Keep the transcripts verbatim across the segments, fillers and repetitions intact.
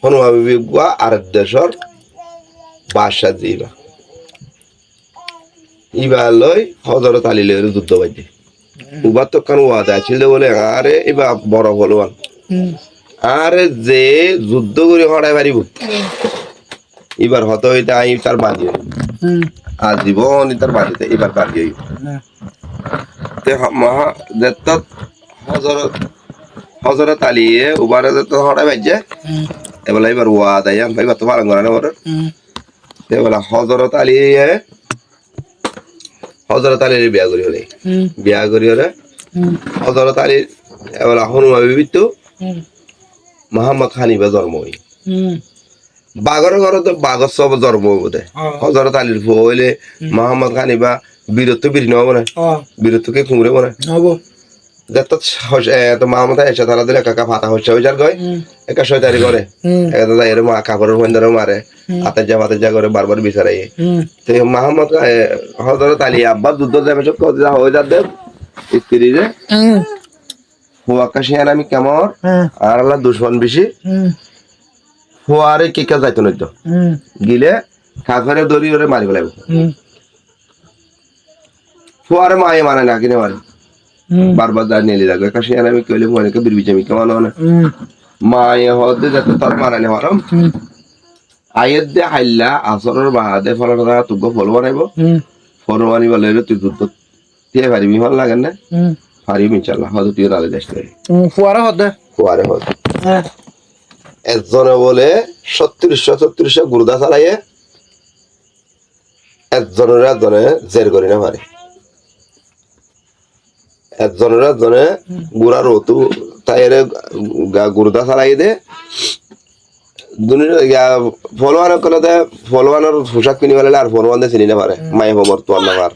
Honuma bibi uggúa arek decór baccá ze íba. Íba loi Hozorot Ali loi zuddó baidde. Ubar to ekkán wada accíl de bóle, añáre íba boro folwan. Añáre ze zuddó gorí hórai faribó, íbar hotá óilde añí tar badi óiyum. Azibon ítar badi, íbar badi óiyum. Te ha-, maha-, zettót Hozorot, Hozorot Aliye ubare zettót hórai faijje, ebela íbar wada yián, íbar to falon gora no forer. Te ebela Hozorot Aliye, Hozorot Alire biya gori félaiye. Biya gori félaiye. Hozorot Ali ebela Honuma bibittu Muhammod Hanifa zormo óiye. Bagor górot to bagor sóo zormo óibo de. Hozorot Alir fua óile Muhammod Hanifa birottu biri no óibo né? Birottu ki kuñre óibo né? Zettót hoc-, e, to Muhammod Hanifa tará dile ekka ekka fata hoccá ói zargói, ekka coitari goré. Ekka to zaiyóre ma kaforor fuaindóre mare, ataijja fataijja goré, barbar bisar aiyé. Te Muhammod, e, Hozorot Ali abbar zuddót zaibar cómot hoó de, istiriré fua ekka cíyan ami kemor, añárálla ducmon beci. Fuare kikká zaito noiddo. Gile kafere dóri ore mari félaibo. Fuare maye manai no, kine mare. Barbar zai neli zagói. Ekka cíyan ami kile fuare ekka birbijja mikká mano na. Maye hoó de, zettót tor manai no farom. Aiyér de hailla, asoror baade, folana tuggúa folwan aibo. Folwan aibo, loile tui zuddót tiyai faribi, hon lager né? Farim incállah, hoó de tui razi de asile. Fuare hoó de. Fuare hoó de. Ezzone bóle sóttiríc cót, sóttiríc cót gurda salaiye, ezzonore ezzone zer gori no fare. Ezzonore ezzone gura rotu taiyere ga-, gurda salaiye de. Duni-, ya, folwan ókkole de, folwanor fusák fini félaiye ar folwan de sini no fare. Maiyafuwa morotfua no fare.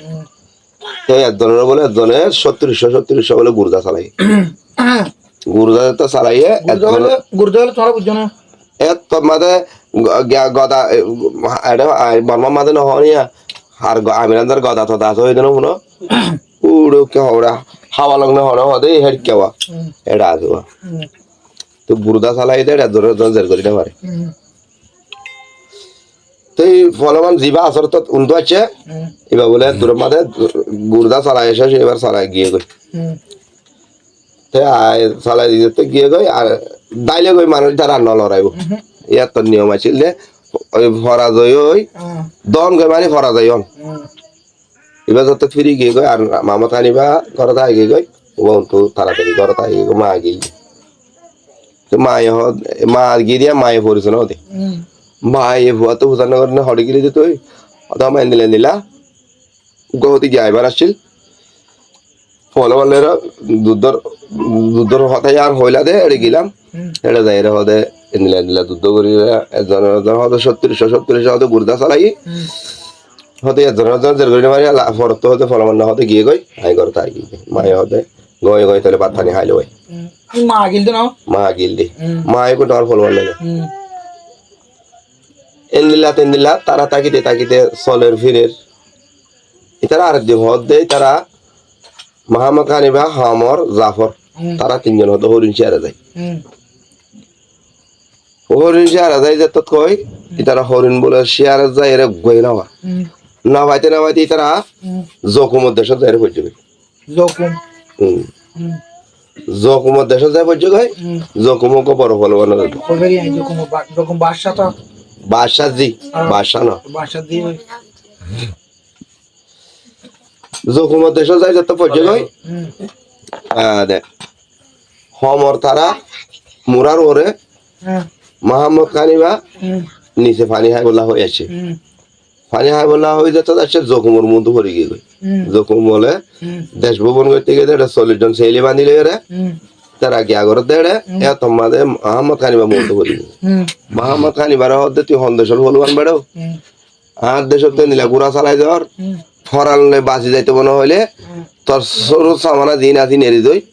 Te ezzonore bóle ezzone sóttiríc cót, sóttiríc cót bóle gurda salaiye. Gurda to salaiye, gurda ezzone bóle, gurda bóle tuáñra buzó na? Ettór maze go-, ga-, goda, e, eçe, a, Bormar maze no hoó niya, ar go-, Amir Hamzar goda toda asé, ói de no funo? Uçe ke hoó, háwa lok no hoó, hoó de, héçe ke wa. Eçe asé wa. Te gurda salaiye de, eçe ezzone ezzone zer gori no fare. Te folwan ziba asor ot undu aiccé, iba bóle duror maze gurda salai aiccé, ibar salai giyé goi. Te ai salai dite giyé goi, ar daile goi manúic ítara no loraibo. Iyar to niyom accíl de, oi forazoy oi, don goi mani forazoy on. Iba zottót firi giyé goi, ar Muhammod Hanifa górot aigiyé goi, uba untu taratari górot aigiyé goi, ma gil. Te maye hoó, ma gil diya maye foriso no de. Maye fuattú fusár no goré né, hoçé gili de tui. Hoó de ma endilla endilla. Uggwá hoó de giya aibar accíl. Folwan loi zuddór, zuddór hotá yián hoilá de, eçe gilam. Eçe zaiyóre hoó de endilla endilla zuddó gorí, ezzone ezzone hoó de sóttiríc cót, sóttiríc cót hoó de gurda salaiye. Hoó de, ezzone ezzone zer gorí no fari, Allah, forottú hoó de folwan no hoó de giyé goi, añí górot aigiyé goi. Maye hoó de, goi goi tóile bát faní hái loi. Ma gil de no? Ma gil de. Ma ekku dor folwan no. Endilla tendilla tara tákite tákite soler firer. Ítara ar din hoó de, ítara Muhammod Hanifa, Hamor, Zafor. Tara tinzon hoó de horin ciyare zai. Horin ciyare zai zettót koi, ítara horin bóle ciyare zai ere goi no fa. No faite no faite ítara Zokumor decót zai ere foijje goi. Zokum. Zokumor decót zai foijje goi. Zokum uggwá boro folwan. Zokum ba-, Zokum baccá to. Baccá zi, baccá no. Baccá zi oi. Zokumor decót zai zettót foijje goi. A, de. Hamor tara murar uore Muhammod Hanifa nise faní háibolla hoi aiccé. Faní háibolla hoi zettót aiccé, Zokumor muúntu fori giyé goi. Zokum bóle dec bómon goitté giyé de, eçe sollic zon seili bandi loi ere, tara giya goré de eçe, ettór maze Muhammod Hanifa muúntu fori giyé goi. Muhammod Hanifare hoó de, tui hon decór folwan beçó? Añár decót endilla gura salai zor, foran loi basi zaito mone hoile, tor sóru samana zin asi neri doi,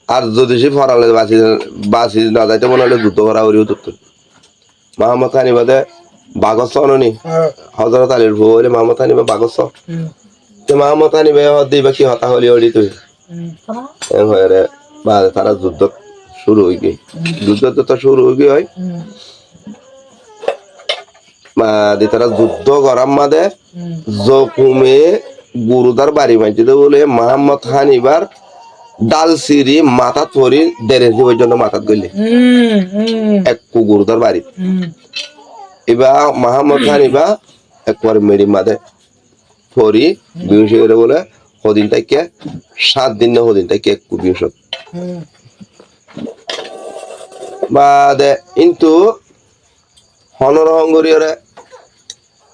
ar zodi si foran loi basi, basi no zaito mone hoile zuddó gora foribo tottú. Muhammod Hanifa de bagor só no ni? Hozorot Alir fua óile Muhammod Hanifa bagor só. Te Muhammod Hanifa hoó de iba ki hotá hoili óri tui? En hoiyóre baade tara zuddó cúru ói giyé. Zuddó to cúru ói giyé. Baade tará zuddó gorár mazé Zokume gurudár bari maijjé dé bóle Muhámmod Hánibar dhál siri matát fori der inci foijjonto matát goillé. Ekku gurudár bari. Ibá Muhámmod Hániba ekkuware meçir mazé fori biyuc ói bóle hodin táikke, sát din né hodin táikke ekku biyuc ót. Baade intu honó rohom goríyore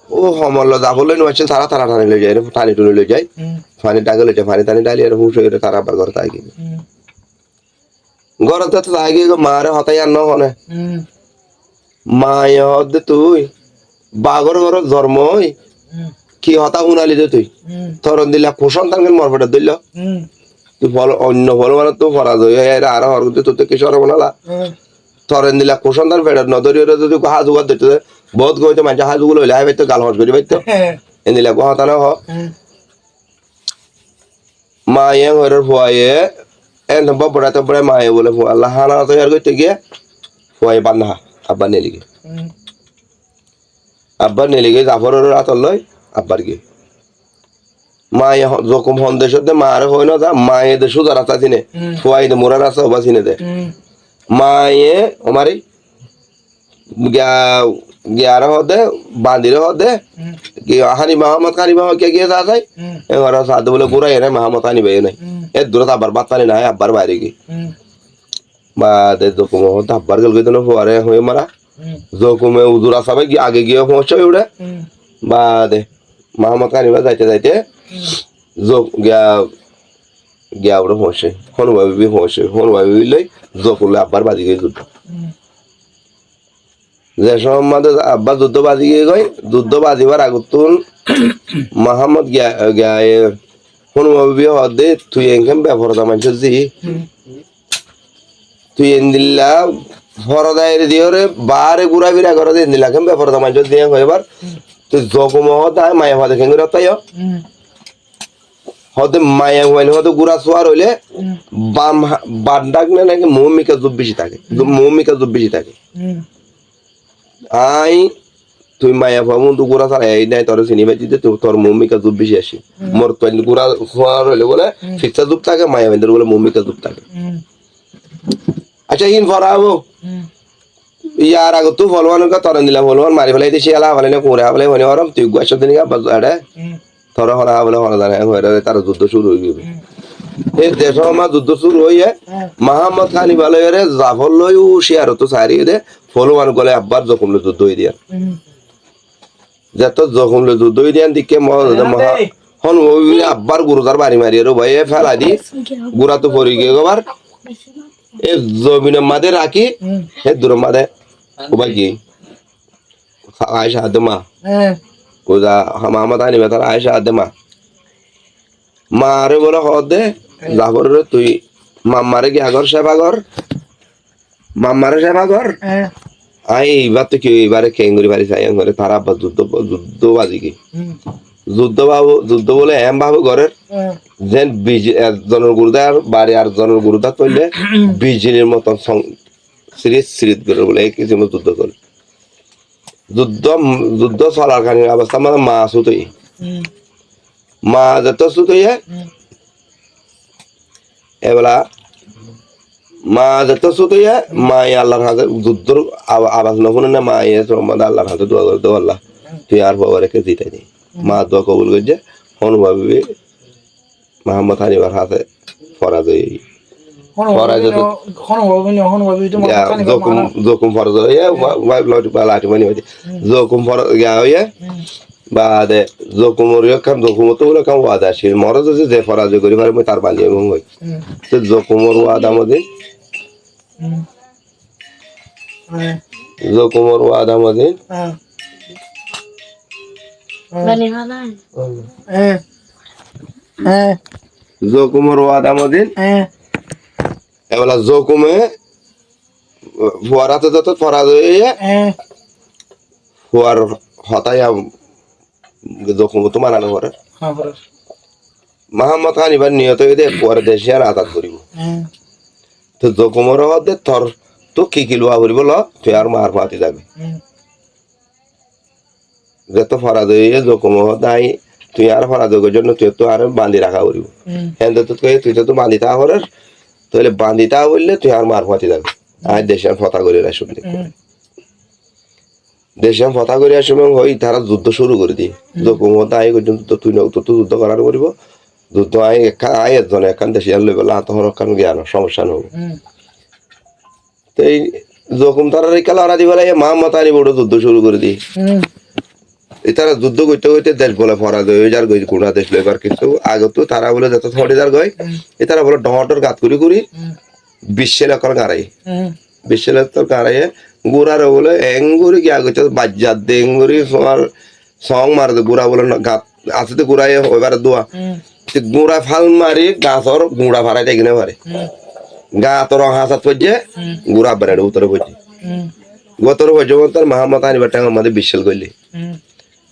ó homolla zafór loi no accíl, tará tara tani loi zai, tani tuni loi zai, fani dhaki loi zai, fani tani dháliyore fúñc óiyore tará abbar górot aigiyói. Górot zai to aigiyói, maáre hotá yían no honé. Maaye hoódde tui bagór górot zormo ói ki hotá fúnaili dé tui? Tor endilla kusóntan ken mor feçot dóillo. Tui fol-, oinno folwanottú forazoy ói aiyóre aró hoór gudde, tottú ki córom no lá? Tor endilla kusóntan feçot no dóriyoré zodi házu gát dóitto dé, boóut gom óito, maincé házu gúla óile hái faitto, gal hoc gorí faitto. Endilla eggúa hotá no hoó. Maaye eén hoirór fuaye, eén bóbborai tóbborai maaye bóle fualla hána toiyar goitto giyé, fuaye bát no há, abbar neligiyói. Abbar neligiyói, zafór ór átot loi, abbar giyói. Maaye ho-, Zokum hon decót dé maáre hoi no za, maaye de cúza rasta sine, fuaye de mura rasta óba sine dé. Maaye, ó mari, giya, giyaré hoódde, bañdiré hoódde, ki Hániba, Muhámmod Hániba hoó, kiya giyé sa sai, e górot saá dé bóle gúra yó nái, Muhámmod Hániba yó nái. E durot abbar bát fani no hái, abbar baáre giyói. Baade Zokume hoódde abbar gel goi dé no fuaré hoiyé mara. Zokume uzu rasta bái age giyé foóñiccé uçé. Baade Muhámmod Hániba zaite zaite Zok-, giya, giya uçé foóñiccé. Hónuwa bibi foóñiccé. Hónuwa bibi loi Zokum loi abbar bazi giyói zuddó. Ze cómot mazé abbar zuddó bazi giyói goi, zuddó bazibar agottún Muhámmod giya, giya, e, Hónuwa bibi hoódde, tui enkén beforoda maincór zi. Tui endilla foroda eri diyóre baáre gúra fira goró dé, endilla kén beforoda maincór zi en hoibar. Tui Zokume hoódde añí maiyafuade kengori ót faiyó. Hoódde maiyafuain hoódde gúra suwar óile bam ha-, bam dhák né naki muúmika zub beci táke. Zub, muúmika zub beci táke. Añí tui maiyafua bondú gúra sarai aiyí nái, toré sini faijjí dé, tu-, tor muúmika zub beci aiccé. Morotfuain gúra suwar óile bóle fissá zub táke, maiyafuaindór bóle muúmika zub táke. Accá, híin fora óibo. Yar agottú folwanor ká tor endilla folwan mari félai dé, ciyal háfélai né, kuñre háfélai hoói no farom, tui eggúa accó dé niki abbar eçé. Toré hone háfélai hone zane, en hoiyóre tará zuddó cúru ói giyói. E decót mazé zuddó cúru óiye, Muhámmod Hániba loiyóre zafór loi ó ciyarottú saári dé, folwan gólai abbar Zokum loi zuddó ói diyé. Zettót Zokum loi zuddó ói diyan dikké mo-, Hone mo-, dé? Hon ói abbar gurudár bari mariyóre bái e félai di, gurattú fori giyé gó bar. E zobinor mazé rakí, hé duror mazé ubai giyé. Aisha adde ma. Kuza Muhámmod Hániba tar Aisha adde ma. Maáre bóle hoódde, Zafororé tui mammare giya gor, céba gor. Mammare céba gor. Añí ibáttu ki ibáre keéngori fari sai, eéngori tará abba zuddó, zuddó bazi giyé. Zuddó babu, zuddó bóle eén babu gorér. Zeén biji-, ekzonor gurudá ar bari ar zonor gurudát foille bijilir moton song-, sirit sirit gorér bóle, ei kisimor zuddó gorér. Zuddó, zuddó solar kanir obostár mazé maa sút óiye. Maa zettót sút óiye, ebela maa zettót sút óiye, maaye Allar hañsé zuddór ab-, abas no fúne né, maaye somade Allar hañsé dua goré dé, "Ó Allah, tui añár fuaré ekká zitai de." Maa dua kobul goijjé, Hónuwa bibi Muhámmod Hánibar hañsé forazoy óiye. Hónuwa bibi no, Hónuwa bibi no, Hónuwa bibi to Muhámmod Hánibar Zokum, Zokum forazoy óiye, wa-, wa-, lati, lati mani mani. Zokum fora-, giya óiye. Baade Zokumor yó ekkán, Zokumottú bóle ekkán wada accíl. More zodi ze forazoy gorí fare, mui tar bandi óiyum hoi. Te Zokumor wada mozin. Zokumor wada mozin. Bani hala. Zokumor wada mozin. Ebela Zokume fuar áte zettót forazoy óiye, fuar hotá ya Zokumottú mana no forer. Muhámmod Hánibar niyot óiye de fuare dec yián azad goríbo. Te Zokumoré hoódde, "Tortú ki ki luwa foribó lo, tui añár maar fuati zabi." Zeto forazoy óiye, Zokume hoódde aññí, tui añáre forazoy goijjós né, tuittú añáre bandi raká foribó. Hmm. Héndettu hoiyé, tui zeto bandi táka forer, tóile bandi táka foille tui añár maar fúañti zabi. Hmm. Aññí decíyan fotá gorí aiccúm de. Hmm. Decíyan fotá gorí aiccúm hoói, itará zuddó cúru gorí diyé. Hmm. Zokume hoódde aññí goijjóm zuddó, tui no, tottú zuddó gorá no foribó. Zuddó aññí ekkán, aññí ezzone ekkán decíyan loibolla, añáttu honó ekkán giyan, somosya no óibo. Hmm. Te Zokum tarare ikká lorái di félaiye, Muhámmod Hanif uçé zuddó cúru gorí diyé. Hmm. Itará zuddó goitté goitté dec bóle forazoy ói zargói, guñá dec loibar kessú agottú tará bóle zeto sóri zargói, hmm, itará bóle dhoóñr dhoóñr gat gorí gorí, hmm, biccél ekkán gañraiyé. Hmm. Biccél ekkán gañraiyé, gúrare bóle eéng gorí giya goitté, baijjar de eéng gorí, sóñar Song mare de gura bole no, gat asé de gura e hoibar dua. Hmm. Te gura fal mari gasor gura farai de gine fare. Hmm. Gator hasat foijje, hmm, gura bere utore foijje. Hmm. Utore foijje, utore Muhammad Hanifar tengor maze biccel goille. Hmm.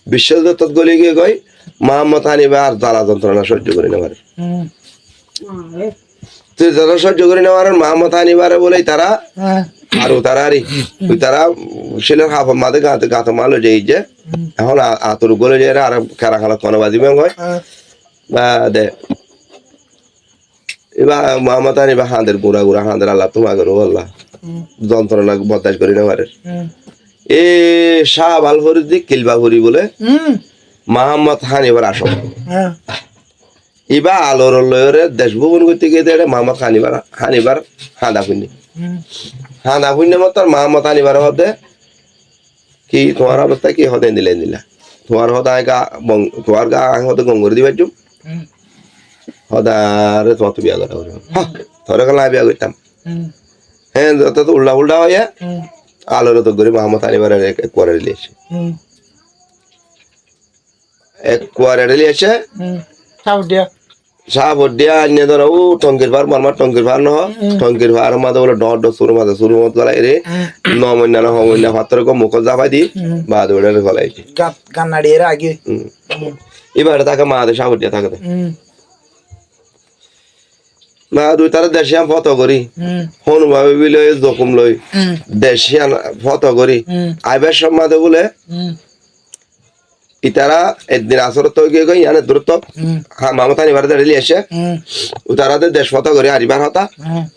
Biccel de tot goli giye goi, Muhammad Hanifa ar zala zontrona sojjo gori no fare. Hmm. Te zala sojjo gori no fare, Muhammad Hanifare bole itara, há, ar utara ari, hmm, utara siler hafor maze gate, gator maze loi jai je, hmm, ehón a-, atur gole jai ar kera kala kono bazi beng goi. Há. Bade iba Muhammad Hanifa hander gura gura hander, Allah tuma goro Allah. Hmm. Zontrona bordac gori no fare. Hmm. E Shah Abal Fori di Kilba Fori bole, hmm, Muhammad Hanifar asok. Há. Iba alor loiyore dec bómon goitte giyé de ere Muhammad Hanifar, Hanifar handa fuinne. Hmm. Handa fuinne mottor Muhammad Hanifar hoódde, ki tuáñr obosta ki? Hoódde endilla endilla. Tuáñr hoódde aññí ga, bong-, tuáñr ga aññí hoódde gom gori di faijjum. Hmm. Hoódde añáre tuáñttu biya gora foribó. Há, tore kala aññí biya goittam. Hmm. Hé, zotto uldha uldha hoiye, hmm, alore dor gori Muhammad Hanifare ek, ek kuare reli aiccé. Hmm. Ek kuare reli aiccé. Hmm. Safoddiya. Safoddiya ainne dóro, ó Tongir Far, Bormar Tongir Far no, hmm, Tongir Far maze bole dhoóñr dhoóñr sur maze sur maze golai re, hmm, no moinna no ho moinna fattor ekko mukot zafai di, hmm, bade uçe re golai di. Gat, gat nari ere age. Hmm. Hmm. Ibare take maze Safoddiya take de. Hmm. Bade tara dec iyan foto gori, hmm, Honuma bibi loi, Zokum loi, hmm, dec iyan foto gori, hmm, aibar somot maze bole, hmm, itara ek din asor ot giyé goi, iyan e durot, hmm, há, Muhammad Hanifare de reli aiccé, hmm, utara de dec foto gori aribar hotá, hmm,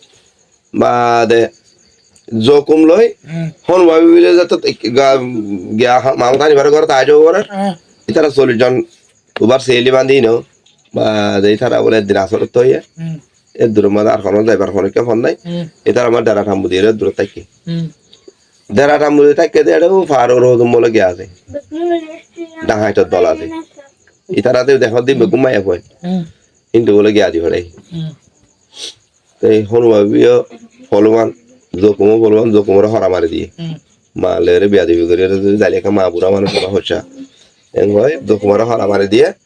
bade Zokum loi, hmm, Honuma bibi loi zeto ga-, giya há, Muhammad Hanifar górot aijja gorer, hmm, itara sollic zon ubar seli bandi no, bade itara bole ek din asor ot hoiye, hmm, e duror maze ar hono zaibar hono kefon nai, hmm, itara maze dera tambu diyore durot táikke. Hmm. Dera tambu di táikke de ere ó faro ro dum bole giya asé. Dahaitor dol asé. Itara de dehó de beggún maiyafuain. Hmm. Hintu bole giya di félai. Hmm. Te Honuma bibi o folwan, Zokum o folwan, Zokum ore hora mari diye. Hmm. Ma loi ere biyadobi gori ere zodi zaile ekka ma bura manuc ore hoicca. Eng hoi, Zokum ore hora mari diye.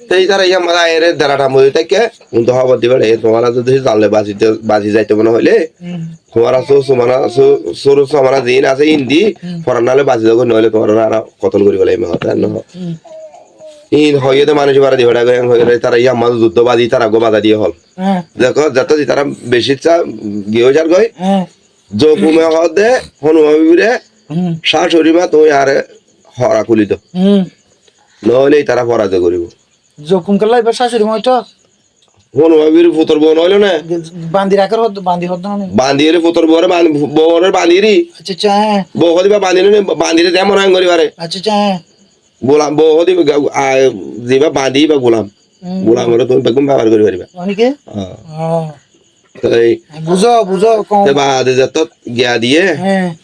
Te itara iyan maze aiyere dera tambu di táikke, untu hóbor dibar, e tuáñra zodi zanle basi, basi zaito mone hoile, hmm, tuáñra su-, sumana, su-, suru sumana zin asé indi, hmm, foran nale basi zago, noile tuáñra ara kotol gori felaim, hotá no. Hmm. In hoiye de manuc ibare di fela goi, eng hoiye de tara iyan maze zuddo bazi, tara go baza diye hol. Há. Dekho, zeto itara beci sa giye zar goi. Há. Zokume hoódde, Honuma bibire, hmm, cácuri ma, tui añáre hora kuli do. Hmm. Noóile itara forazoy goribo. Zokum kella iba cácuri ma óito? Honuma bibir futor bou noóilo ne? Bandi raker hoódde, bandi hoódde mane? Bandi ore futor boure, bandi, boure bandi ri. Accá, accá, há. Bou hoódde iba bandi no ne, bandi re zemon ain gori fare. Accá, accá, há. Gulam, bou hoódde iba ga-, a, ziba bandi iba gulam. Hmm. Gulam ore tumi beggún bebohar gori fariba. Mane ki? Há. Ó. Te buzó, buzó, kó. Te bade zettót giya diye. Há.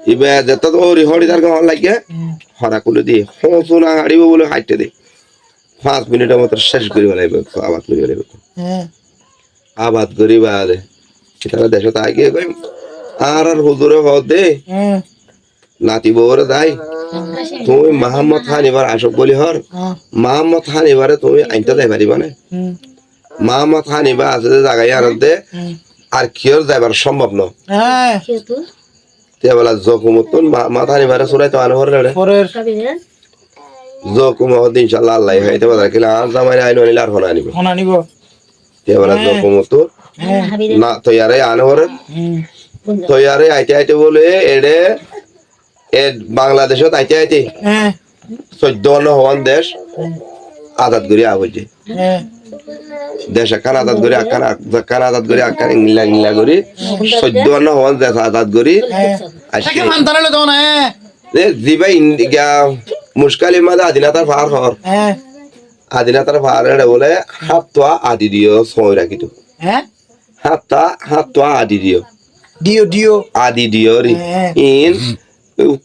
Iba zettót ori hori tar gahon lage. Hmm. Hora kuli diye. Hon suna haribo bole haite de. Fañs minitor moto céc gori felaibo, abad gori felaibo. Há. Abad gori bade. Itara decót aigiyé goi. Añárar huzure hoódde. Há. Nati boure dai. Hmm. Tumi Muhammad Hanifar acok buli hor. Há. Muhammad Hanifare tumi ainto zai fariba ne? Hmm. Muhammad Hanifa asé de zaga iyanot de, hmm, ar kiyór zaibar sombob no. Há. Te bela Zokumottún Muhammad Hanifare suraito ane forer ere. Forer. Zokume hoódde incallah Allah e hoite bazar kila añár zamaire ain anile ar hone anibo. Hone anibo. Te bela, há, Zokumottún, há, na toiyare ane forer. Hmm. Toiyare aite aite bole ere E Bangladecót aite aite, hé, soiddó wano howán dec, hum, azad gorí aá foijjé. Hé. Dec ekkán azad gorí, ekkán, ekkán azad gorí, ekkán engilla engilla gorí, hum, soiddó wano howán dec azad gorí, hé, aiccé. Táke mantára loi dóna, hé. E ziba Indi-, giya Muckálir mazé Adinatar faár hoór. Hé. Adinatar faár ére bóle háñttuwa adi diyó sói rakíto. Hé? Háñtta, háñttuwa adi diyó. Diyó, diyó. Adi diyó ri. Hé. Iín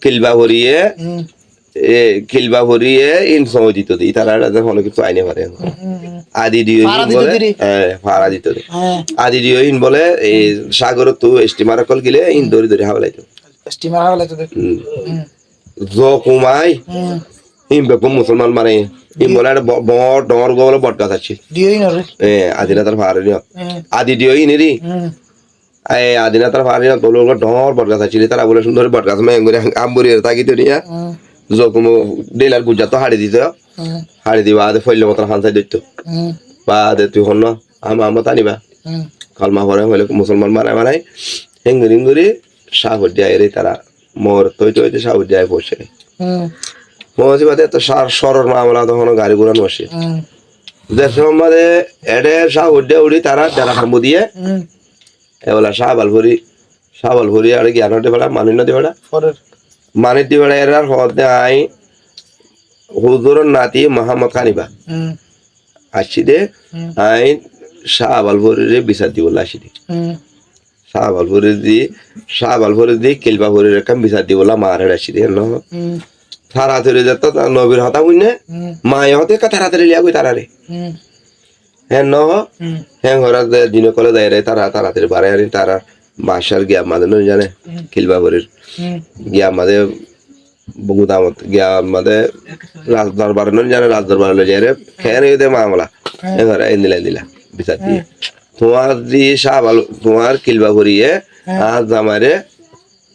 kilba foriyé, hum, e, kilba foriyé iín sói dito de. Itará ére honó kessú aái no fare. Hum, hum, hum. Adi diyó faára iín dito bóle, de ri. Hé, faára dito de. Hé. Adi diyó iín bóle, e, hum, sagorottú estimar ókkol gile iín, hum, dóri dóri háwalaito. Estimar háwalaito de. Hum. Hum. Zokum aái, hum, hín beggún musolman mare. Hín, ji, bóle eçé bo-, boóñr dhoóñr uggwá bóle botgas accíl. Diyó hín oré. E, Adinatar faár ore. Hum. Adi diyó hín ri. Hum. E, Adinatar faár ore bóle uggwá dhoóñr botgas accíl. Tará bóle cúndor botgas maiyan gorí ham buri ere tákito niya. Hum. Zokum dhílar gujjató haçi dito. Hum. Haçi di baade foilla motor hánsai dóitto. Hum. Baade tui honnúa, añí Muhammod Hanifa. Hum. Kolma fore hoile musolman banai banai. Héngorí héngorí Cáfoiddi aiyóre tará Moor óite óite Cáfoiddi aiyóre foóñsiyé. Hum. Foóñsi baade to sár-, córor mamela to honó gari gura no accíl. Hum. Ze somot mazé eçé Cáfoiddi uçí tará dera hambu diyé. Hum. Ebolla Cáfalfuri, Cáfalfuri añáre giyan no di fare, manúic no di fare. Forer. Manúic di fare, erár hoódde añí huzuror nati Muhammod Hanifa. Hum. Aiccí de, hum, añí Cáfalfuriré bisar dibolla aiccí de. Hum. Cáfalfurir di, Cáfalfurir di, Kilbafurir ekkán bisar dibolla Maher aiccí de, no? Hum. Taratari zeto ta nobir hotá fúinne, hum, maye hoódde ekká taratari liya goi tarare. Hum. Hé no? Hum. Hé hoór de dine kole zaiyóre tará taratari barai aní tarár bacár giyar mazé no zane, hum, Kilbafurir. Hum. Giyar mazé gudamot giyar mazé rajdorbar no zane, rajdorbar loi zaiyóre, hum, keén óiye de mamela. Hum. Hé hoór endilla endilla bisar diye. Hum. Tuáñr di Cáfal, tuáñr Kilbafuriye, hum, añár zamaire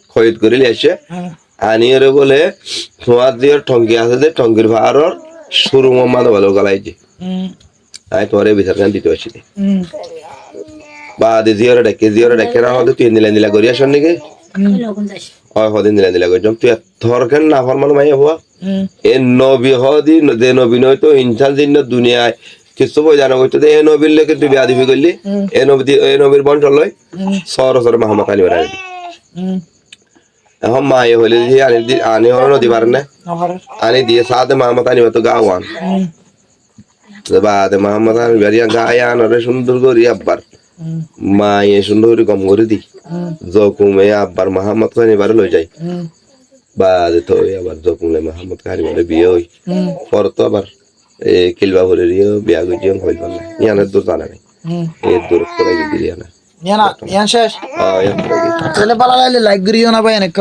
koid gorí loi aiccé. Hum. Aníyóre bóle, tuáñr ziyór thonki asé de, thonkir faáror cúrumor mazé bóle golaiyé. Hum. Añí tuáñre bisargán dito aiccí de. Hum. Baade ziyóre dhaikké, ziyóre dhaikké, na hoódde tui endilla endilla gorí aiccós niki? Hum. Ói hoódde endilla endilla goijjóm, tui ettór kén naforman maiyafua. Hum. E nobi hoódde, ze nobi noóito insán zinno duniyait kessú foida no goitto de, e nobir loi kén tui beadobi goillí, hum, e nobi di-, e nobir boncor loi, hum, sóro sóro Muhammod Hanifare aní di. Hum. Ehón maye hoilé de aní di, aní hono no di fare né? No fare. Aní diye sáde Muhammod Hanifa to gá uán. Hum. Ze baade Muhammod Hanifar yián gá yiánoré cúndor gorí abbar. Hum. Maye cúndor gorí gom gorí di. Hum. Zokume abbar Muhammod Hanifare loi zai. Hum. Baade toi abbar Zokum loi Muhammod Hanifare biya ói. Hum. Fore to abbar e, Kilbafuriré yó biya goijjé, hoil falla. Yián eddur zana nai. Hum. Eddur fora giyé de yián. Yián, yián céc? Ah, yián fora giyé. Tóile bála laile like goríyo na bái, enekkán.